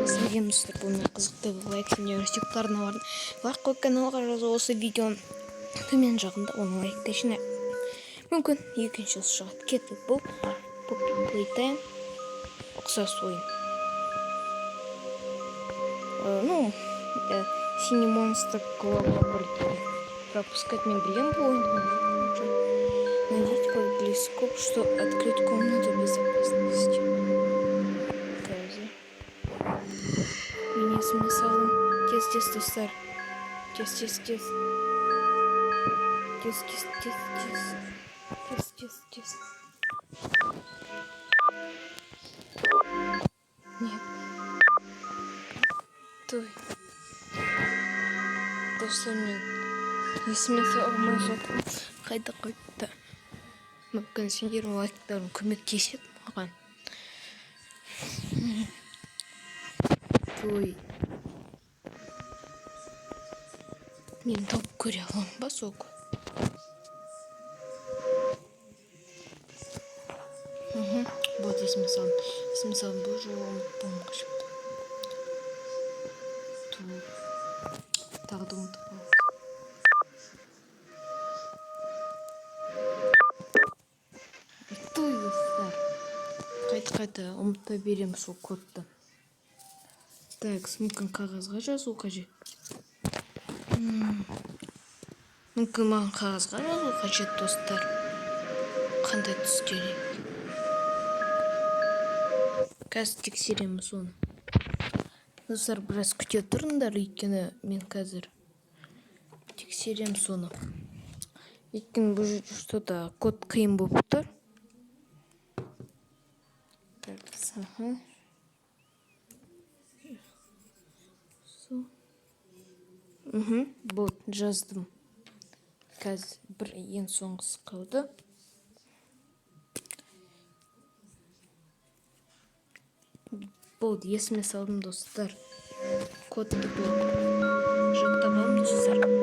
Сәлем, достар! Бұл мен қызықты лайк, сендер сүйікті барын лайк қойып, каналға жазу. Осы видеоның төмен жағында оны лайкты жинайық, мүмкін, екіншісі шығады. Кеттік. Бұл Poppy Playtime ұқсас ойын. Ну, синий монстр голова бір деген пропускать. Мен білемін бұл ойынды. Найдите код телескоп, что открыть комнату безопасности. Қазір мен есіме салдым. Тез, тез, достар, тез, тез, тез, тез, тез, тез, тез, тез, тез, тез. Нет, той, достар, мен есіме сала алмай жатырмын, қайда қойыпты. Мүмкін, сендердің лайктарың көмектеседі маған. Той, мен тауып көре аламын ба сол? Вот, есіме салдым, есіме салдым. Бұл жолы ұмытпауым қажет. Ту, тағы да ұмытып қалдым. Той, достар, қайта қайта ұмыта беремін сол кодты. Так, мүмкін, қағазға жазу қажет. Мүмкін, маған қағазға жазу қажет, достар. Қандай түс керек, қазір тексереміз оны. Достар, біраз күте тұрыңдар, өйткені мен қазір тексеремін соны, өйткені бұл жерде что-то код қиын болып тұр. Так, ага. Вот, жаздым. Қазір бір ең соңғысы қалды. Болды, есіме салдым, достар, кодты. Болды, жаттап алдым, достар. Бұл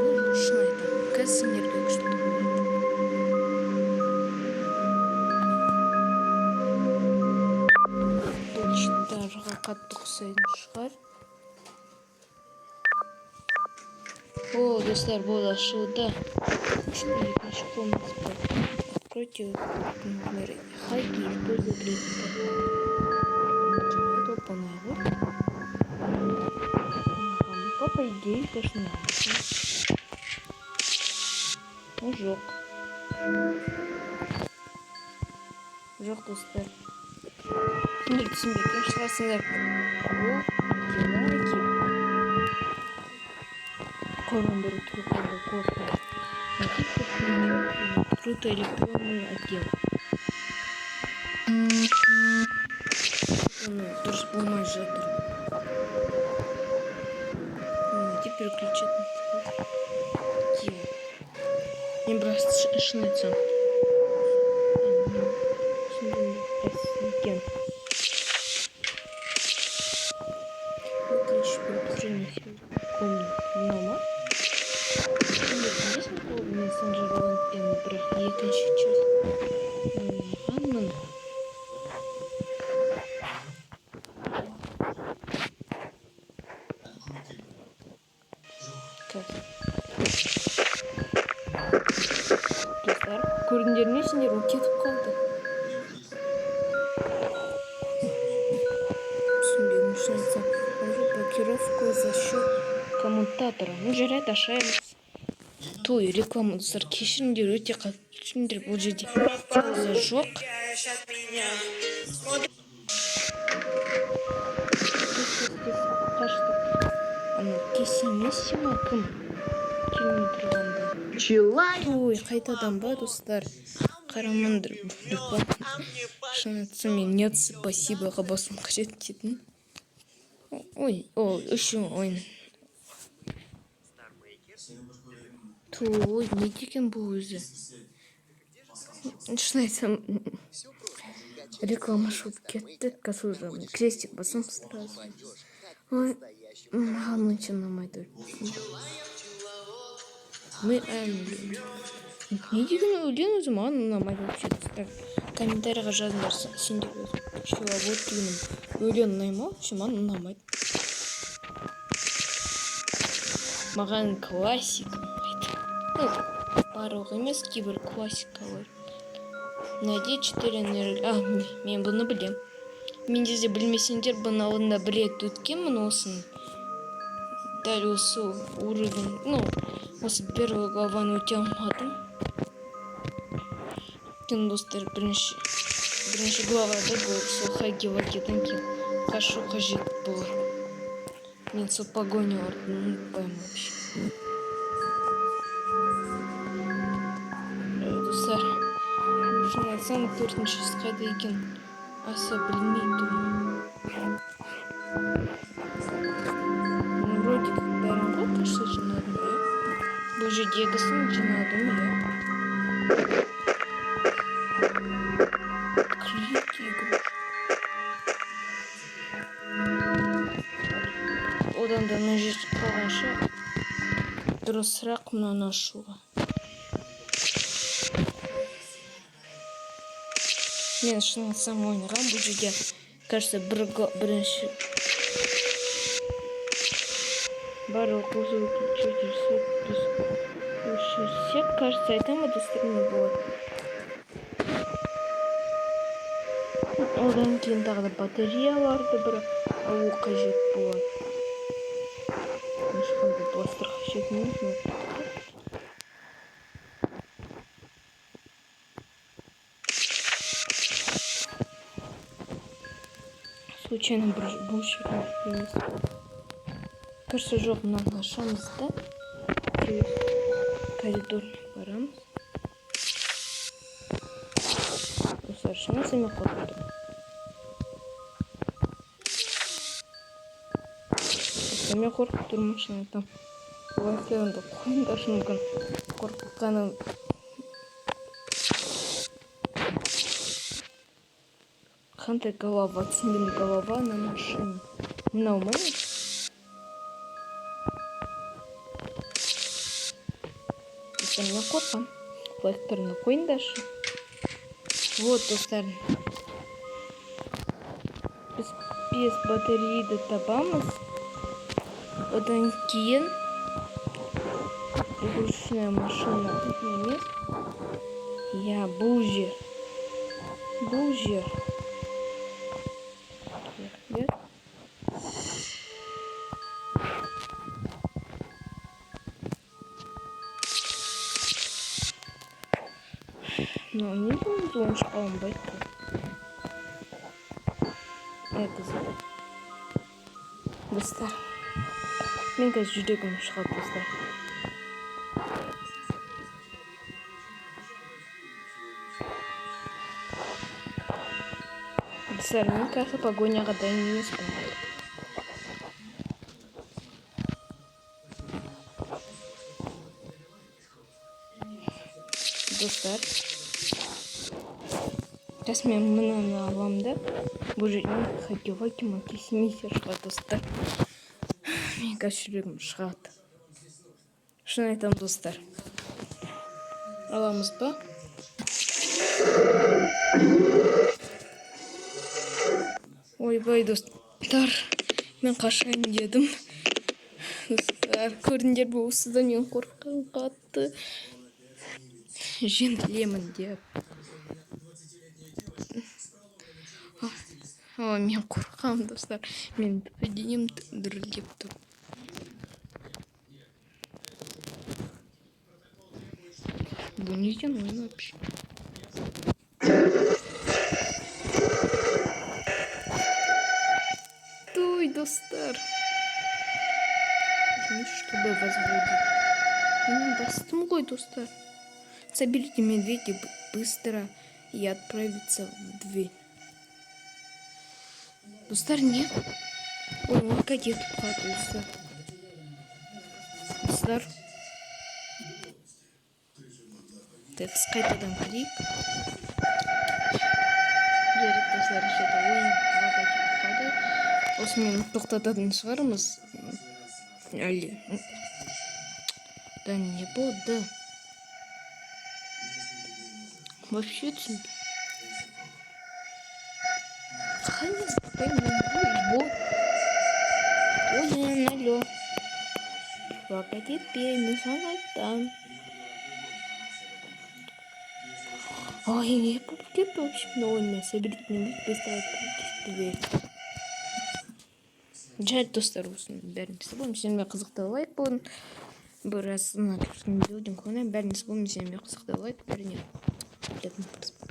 жолы шын айтамын, қазір сендерге күшті болады. Бұл читтарға қатты ұқсайтын шығар. О, достар, болды, ашылды. Екінші комната бар. Откройте номер Хаги, используй кредит. Жарайды, оп оңай ғой. По идее, должно. Ну, жоқ, жоқ, достар, сендер түсінбеген шығарсыңдар. Ол лайки қойғандар тұрғанда қорқады. Круто, электронный отдел. Оны дұрыс болмай жатыр. Найти переключать. Мен біраз, шын айтсам, мен түсіндім қайсысы екен. Выключить переключение комнат. Мынау ма? Сендер білесің ғой, мен Санжар Роландпен, бірақ екінші часть ойнағанмын. Қазір, достар, көрдіңдер ме сендер? Ол кетіп қалды. Түсінбедім, шын айтсам. Может, блокировку за счет коммутатора. Ну, жарайды, ашаймыз. Той, реклама, достар, кешіріңдер, өте қатты кешіріңдер. Бұл жерде пауза жоқ. Тез, тез, тез, қашты. Ана Кесемесі ма, кім келмей тұрғанда? Той, қайтадан ба, достар? Қарамаңдар реклама. Шын айтсам, мен «нет, спасибо» ға басуым қажет дейтін. Ой, о, еще ойын. Той, не деген бұл өзі? Шын айтсам, реклама шығып кетті. Қазір уже крестик басамын сразу. Ой, маған онша ұнамайды. Мы не деген өлең өзі маған ұнамайды вообще, достар. Комментарийға жазыңдар сендер. Өзі пчеловод деген. Өлең ұнай ма? Вообще маған ұнамайды. Маған классика ұнайды. Ну, барлығы емес, кейбір классикалар. Найди 4 энергии. А, мен бұны білем. Мен де білмесеңдер, бұны алдында бір рет өткенмін осыны. Дәл осы уровень, ну, осы первый главаны өте алмадым. Өйткені, достар, бірінші главада бұл сол Хаги Вагидан кейін қашу қажет болады. Мен сол погоняларды ұмытпаймын вообще. Достар, шын айтсам, төртіншісі қайда екен аса білмей тұрмын. Ну, вроде как бәрін ғой, кажется, жинадым, иә. Бұл жердегісін жинадым, иә. Крики игрушки. Одан да мына жерде қалғанша дұрысырақ мынаны ашуға. Мен шын айтсам ойнаған бұл жерде, кажется, бірінші барлық осы выключатель біз өшірсек, кажется, айтамын, достар, не болады. Одан кейін тағы да батареяларды бір алу қажет болады. Ешқандай бластер қажет емес. Случайно бір бұл жерде емес. Кажется, жоқ, мынаны ашамыз да через коридормен барамыз. Достар, шын айтсам, мен қорқып тұрмын. Достар, мен қорқып тұрмын, шын айтамын. Лайктарыңды қойыңдаршы, мүмкін қорқытқаным. Қандай голова? Түсінбедім, голова на машине. Мынау ма? Достар, мен қорқамын. Лайктарыңды қойыңдаршы. Вот, достар. Біз бес батарейді табамыз. Одан кейін игрушечная машина емес. Иә, бұл жер. Бұл жер. Рахмет. Мынау не, бұл ойыншық алынбайды ғой. Это достар. Мен қазір жүрегім шығады, достар. Достар, мен қазір погоняға дайын емеспін. Достар, қазір мен мынаны аламын да, бұл жерден Хаги Ваги Макисимиси шығады, достар. Мен қазір жүрегім шығады. Шын айтамын, достар. Аламыз ба? Ойбай, достар, мен қашайын дедім. Достар, көрдіңдер бе, осыдан мен қорыққан қатты. Жеңілемін деп. О, мен қорқамын, достар. Мен денем дірілдеп тұр. Бұл не екен ойын вообще? Той, достар. Чтобы возводить. Мен бастым ғой, достар. Соберите медведя быстро и отправиться в дверь. Достар, нет. Ой, он кетіп қалды, достар. Достар. Так, қайтадан кірейік. Жарайды, достар, что-то ойын лагать етіп қалды. Осымен тоқтататын шығармыз. Әлі. Да не болды. Вообще түсінбеймін. Қалай? Ойын, алло. Плакать етпе, мен саған айтамын. Ой, не болып кетті, в общем, мына ойынмен соберите быстро кетті. Жарайды, достар, осының бәрін істеп болдым. Сендерге қызықты лайк болдым. Біраз мына людям көңіл, бәрін істеп болдым. Сендерге қызықты лайк, бәріне приятного просмотра.